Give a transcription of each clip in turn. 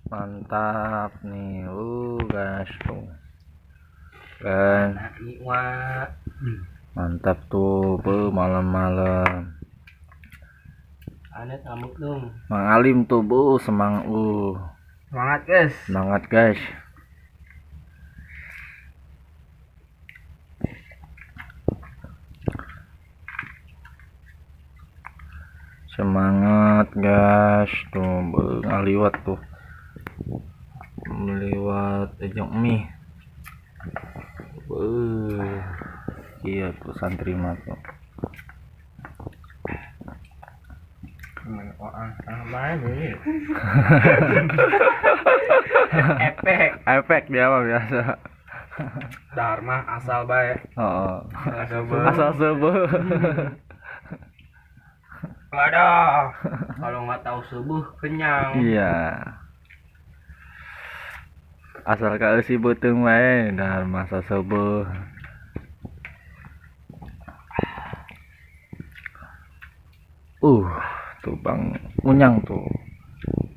Mantap nih. Guys tuh. Kan. Mantap tuh, bu, malam-malam. Aneh tambuk dong. Mang Alim tuh, bu, Semangat, guys. Semangat, guys. Semangat, guys. Tuh, bu, ngaliwat tuh. Melewat ejong mie. Iya tuh santri mah tuh. Efek. Efek dia mah biasa. Dharma asal bae. Oh. Asal subuh. Waduh. Kalau nggak tahu subuh kenyang. Iya. Asal kaeusi beuteung wae dharma asal subuh. Tuh Bang Unyang tuh.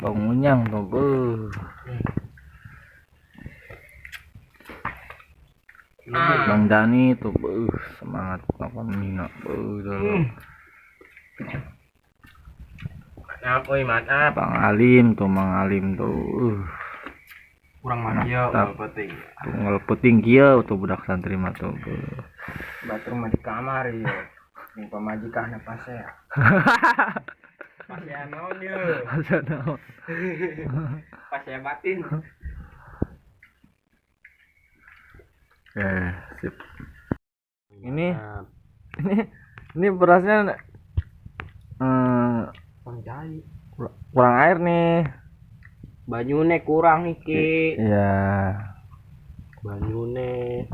Bang Unyang tuh, beuh. Bang Dani tuh, beuh, semangat apa mina, beuh. Mantap, oi, mantap. Bang Alim tuh, Bang Alim tuh. Kurang mah kieu, Mantap. penting. Tuh ngelepeting kieu tuh budak santri mah tuh, beuh. Batur mah di kamar ieu. Jeung pamajikanna pasea. Pasea naon ieu? Pasea naon? Pasea batin. Sip. Ini, ini berasnya, Kurang cai. Kurang air nih. Banyune kurang iki. Iya. Banyune.